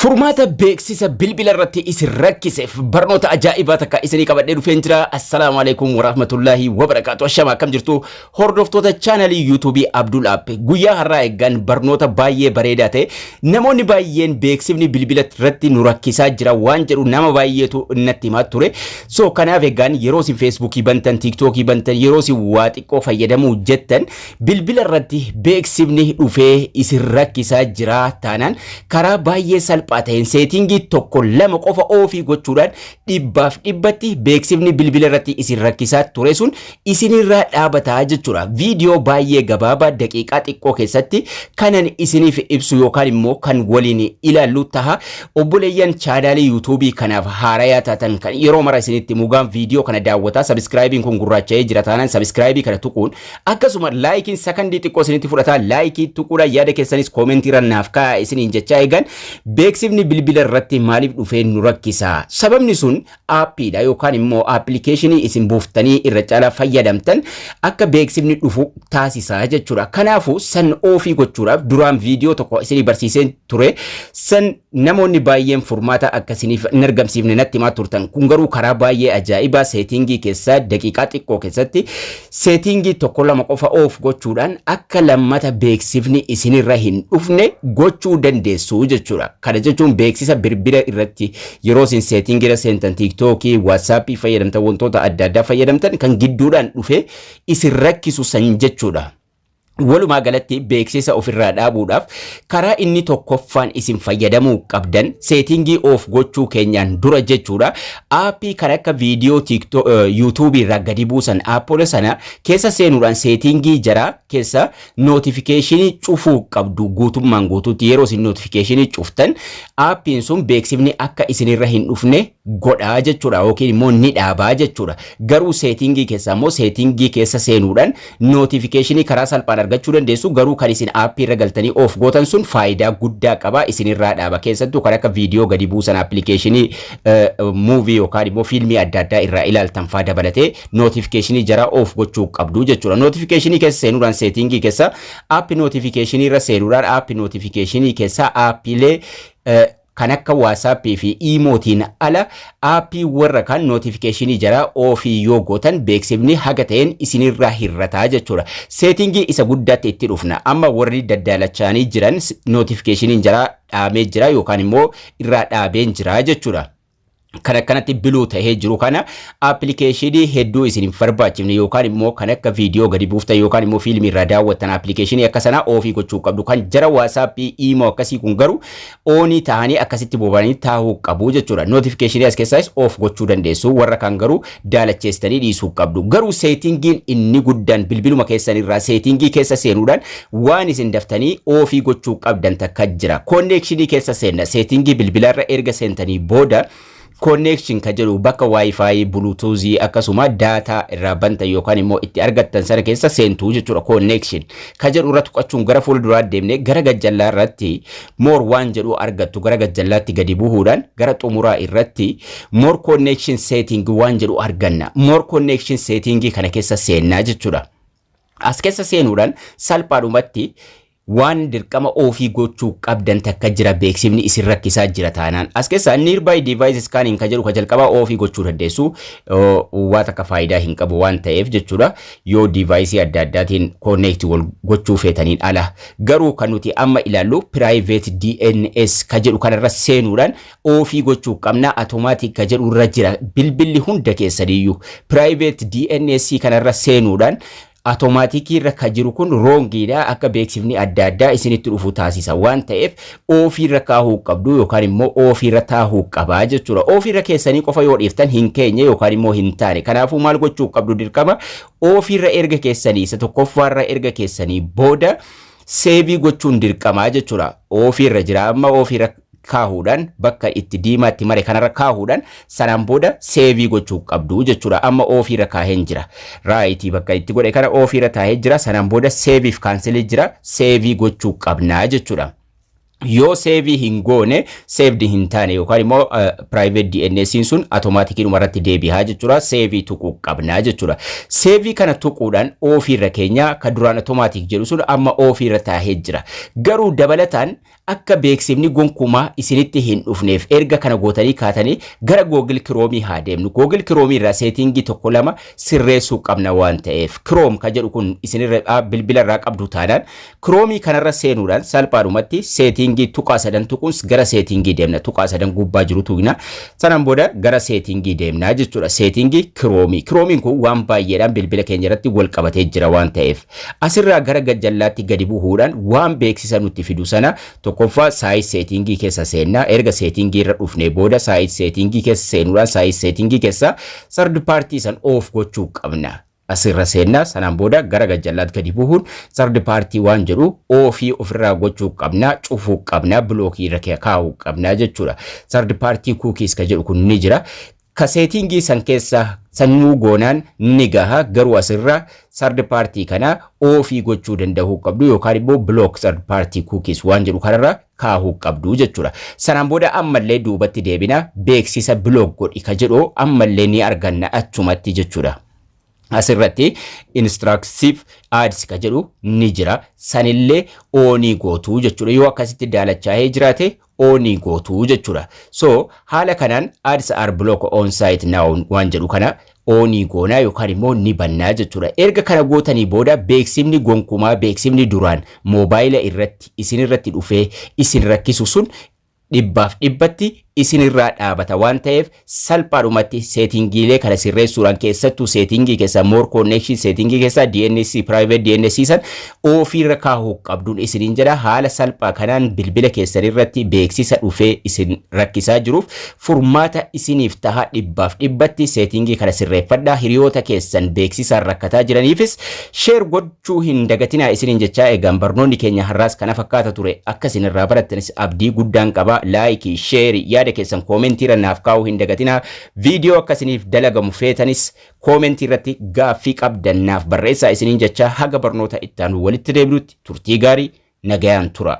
Furmaata beeksisa bilbila irratti isin rakkiseef barnoota ajaa'ibaa takka isinii qabadhee dhufeen jira. Assalaamu alaikum warahmatullaahi wabarakaatu. Ashama, akkam jirtu, hordoftoota chaanalii YouTubeii Abdul App? Guyyaa har'aa eeggan barnoota baay'ee bareedaa ta'e, namoonni baay'een beeksifni bilbila irratti nu rakkisaa jira waan jedhu nama baay'eetu natti himaa ture. So kanaaf eeggan yeroo isin Facebookii bantan, TikTokii bantan, yeroo isin waa xiqqoo fayyadamuu jettan bilbila irratti beeksifni dhufee isin rakkisaa jira taanaan, karaa baay'ee salphaa ta'een settingii tokko lama qofa offii gochuudhaan dhibbaaf dhibbatti beeksifni bilbila irratti isin rakkisaa ture sun isinirraa dhaabataa jechuudha. Viidiyoo baay'ee gabaabaa daqiiqaa xiqqoo keessatti kanan isiniif ibsu yookaan immoo kan waliin ilaallu taha. Obboleeyyan chaanaalii YouTubeii kanaaf haarayaa taatan, kan yeroo mara isinitti mugaan viidiyoo kana daawwataa, subscribeiin kun gurraacha'ee jira taanaan subscribeii kana tuquun, akkasuma likeiin sakandii xiqqoo isinitti fudhataa, likeii tuquudhaan yaada keessanis commentii irra naaf kaa'aa isiniin jechaa, eegan beeksifni bilbila irratti maaliif dhufee nu rakkisa? Sababni sun appiidha yookaan immoo applicationii isin buuftanii irra caalaa fayyadamtan akka beeksifni dhufu taasisaa jechuudha. Kanaafuu san offii gochuudhaaf duraan viidiyoo tokko isinii barsiiseen ture. San namoonni baay'een furmaata akkasiniif hin argamsiifne natti himaa turtan. Kun garuu karaa baay'ee ajaa'ibaa settingii keessaa daqiiqaa xiqqoo keessatti settingii tokko lama qofa off gochuudhaan akka lammata beeksifni isinirra hin dhufne gochuu dandeessu jechuudha. Kana jechuun beeksisa bilbila irratti yeroo isin settingiirra seentan, TikTokii, WhatsAppii fayyadamtan, wantoota adda addaa fayyadamtan kan gidduudhaan dhufe isin rakkisu san jechuudha. Walumaa galatti beeksisa ofirraa dhaabuudhaaf karaa inni tokkoffaan isin fayyadamuu qabdan, settingii off gochuu keenyaan dura jechuudha. Appii kan akka viidiyoo YouTubeii irraa gadi buusan, appola sana keessa seenuudhaan settingii jaraa keessa notificationii cufuu qabdu guutummaan guutuutti. Yeroo isin notificationii cuftan appiin sun beeksifni akka isinirra hin dhufne godhaa jechuudha yookiin immoo ni dhaabaa jechuudha. Garuu settingii keessa immoo settingii keessa seenuudhaan notificationii karaa salphaan argachuu dandeessu. Garuu kan isin appii irra galtanii off gootan sun faayidaa guddaa qaba, isinirraa dhaaba. Keessattuu kan akka viidiyoo gadi buusan, applicationii movie yookaan immoo fiilmii adda addaa irraa ilaaltan faa dabalatee notificationii jara off gochuu qabdu jechuudha. Notificationii keessa seenuudhaan settingii keessa app notificationii irra seenuudhaan app notificationii keessa appiilee kan akka WhatsAppii fi Imootiin ala appii warra kan notificationii jara offii yoo gootan beeksifni haga ta'een isinirraa hirrataa jechuudha. Settingii isa guddaatti itti dhufna. Amma warri daddaalachanii jiran notificationiin jara dhaamee jira yookaan immoo irraa dhaabeen jira jechuudha. Kan akkanatti blue tahee jiru kana applicationii hedduu isin hin barbaachifne yookaan immoo kan akka viidiyoo gadi buuftan yookaan immoo fiilmii irraa daawwattan, applicationii akka sanaa offii gochuu qabdu. Kan jara WhatsAppii, Imo akkasii kun garuu onii ta'anii akkasitti boba'anii taa'uu qabu jechuudha. Notificationii as keessaas off gochuu dandeessu. Warra kan garuu daalacheessitanii dhiisuu qabdu. Garuu settingiin inni guddaan bilbiluma keessan irraa settingii keessa seenuudhaan waan isin daftanii offii gochuu qabdan takka jira. Connectionii keessa seenna. Settingii bilbilarra erga seentanii booda connection ka jedhu bakka WiFi, Bluetoothii akkasuma data irraa bantan yookaan immoo itti argattan sana keessa seentuu jechuudha. Connection ka jedhu irra tuqachuun gara fuula duraa deemnee gara gajjallaa irratti more waan jedhu argattu. Gara gajjallaatti gadi bu'uudhaan gara xumuraa irratti more connection setting waan jedhu arganna. More connection setting kana keessa seennaa jechuudha. As keessa seenuudhaan salphaadhumatti waan dirqama offii gochuu qabdan takka jira, beeksifni isin rakkisaa jira taanaan. As keessa nearby device scanning ka jedhu ka jalqabaa offii gochuu dandeessu, waa takka faayidaa hin qabu waan ta'eef jechuudha, yoo device adda addaatiin connect wal gochuu feetaniin ala. Garuu kan nuti amma ilaallu private DNS ka jedhu kanarra seenuudhaan offii gochuu qabna. Automatic ka jedhu irra jira bilbilli hunda keessaniyyuu. Private DNS kanarra seenuudhaan automaticii irra ka jiru kun wrongiidha, akka beeksifni adda addaa isinitti dhufu taasisa waan ta'eef offiirra kaahuu qabdu yookaan immoo offiirra taahuu qabaa jechuudha. Offiirra keessanii qofa yoo dhiiftan hin keenye yookaan immoo hin taane. Kanaafuu maal gochuu qabdu? Dirqama offiirra erga keessanii, isa tokkoffaarra erga keessanii booda saveii gochuun dirqamaa jechuudha. Offiirra jira amma. Offiirra kaahuudhaan bakka itti diimaatti mare kanarra kaahuudhaan sanaan booda saveii gochuu qabdu jechuudha. Amma offiirra kaaheen jira. Rightii bakka itti godhe kana offiirra taahee jira. Sanaan booda saveiif cancelii jira. Saveii gochuu qabnaa jechuudha. Yoo save hin goone, saved hin taane yookaan immoo private DNS sun automatically irratti deebi'aa jechuudha. Save tuquu qabnaa jechuudha. Save kana tuquudhaan off irra keenya kan duraan automatic jedhu sun amma off irra taa'ee jira. Garuu dabalataan akka beeksifni gonkumaa isinitti hin dhufneef, erga kana gootanii kaatanii gara Google Chrome haa deemnu. Google Chrome irraa setting tokko lama sirreessuu qabna waan ta'eef, Chrome ka jedhu kun isinirra bilbila irraa qabdu taanaan, Chrome kanarra seenuudhaan salphaadhumatti setting tuqaa sadan tuquun gara setting deemna. Tuqaa sadan gubbaa jiru tuqna. Sanaan booda gara setting deemna jechuudha. Setting Chrome. Chromeiin kun waan baay'eedhaan bilbila keenya irratti wal qabatee jira waan ta'eef, asirraa gara gajjallaatti gadi bu'uudhaan waan beeksisa nutti fidu sana tokkoffaa site setting keessa seennaa. Erga setting irra dhufnee booda, site setting keessa seenuudhaan site setting keessa third party san off gochuu qabna. Asirra seennaa, sanaan booda gara gajjallaatti gadi bu'uun third party waan jedhu off ofirraa gochuu qabna, cufuu qabna, block irra kaa'uu qabna jechuudha. Third party cookies ka jedhu kun ni jira. Ka setting san keessa sannuu goonaan ni gaha, garuu asirra third party kana off gochuu danda'uu qabdu yookaan immoo block third party cookies waan jedhu kanarra kaahuu qabdu jechuudha. Sanaan booda ammallee duubatti deebina, beeksisa block godhi ka jedhu ammallee ni arganna achumatti jechuudha. Asirratti intrusive ads ka jedhu ni jira. Sanillee on gootuu jechuudha. Yoo akkasitti daalachaa'ee jiraate on gootuu jechuudha. So haala kanaan ads are block on site now waan jedhu kana on goonaa yookaan immoo ni bannaa jechuudha. Erga kana gootanii booda, beeksifni gonkumaa, beeksifni duraan moobaayila irratti isin irratti dhufee isin rakkisu sun dhibbaaf dhibbatti isinirraa dhaabata waan ta'eef, salphaadhumatti settingiilee kana sirreessuudhaan, keessattuu setting keessa more connection setting keessa DNS, private DNS san ofiirra kaahuu qabduun isiniin jedha. Haala salphaa kanaan bilbila keessan irratti beeksisa dhufee isin rakkisaa jiruuf furmaata isiniif taha dhibbaaf dhibbatti. Setting kana sirreeffadhaa. Hiriyoota keessan beeksisaan rakkataa jiraniifis share gochuu hin dagatinaa isiniin jechaa, eegaan barnoonni keenya har'aas kana fakkaata ture. Akka isinirraa barattanis abdii guddaan qaba. Like, share, yaada keessan comment irra naaf kaa'uu hin dagatinaa. Viidiyoo akkasiniif dalagamu feetanis comment irratti gaaffii qabdan naaf barreessaa isiniin jechaa, haga barnoota itti aanu walitti deebinutti turtii gaarii, nagayaan tura.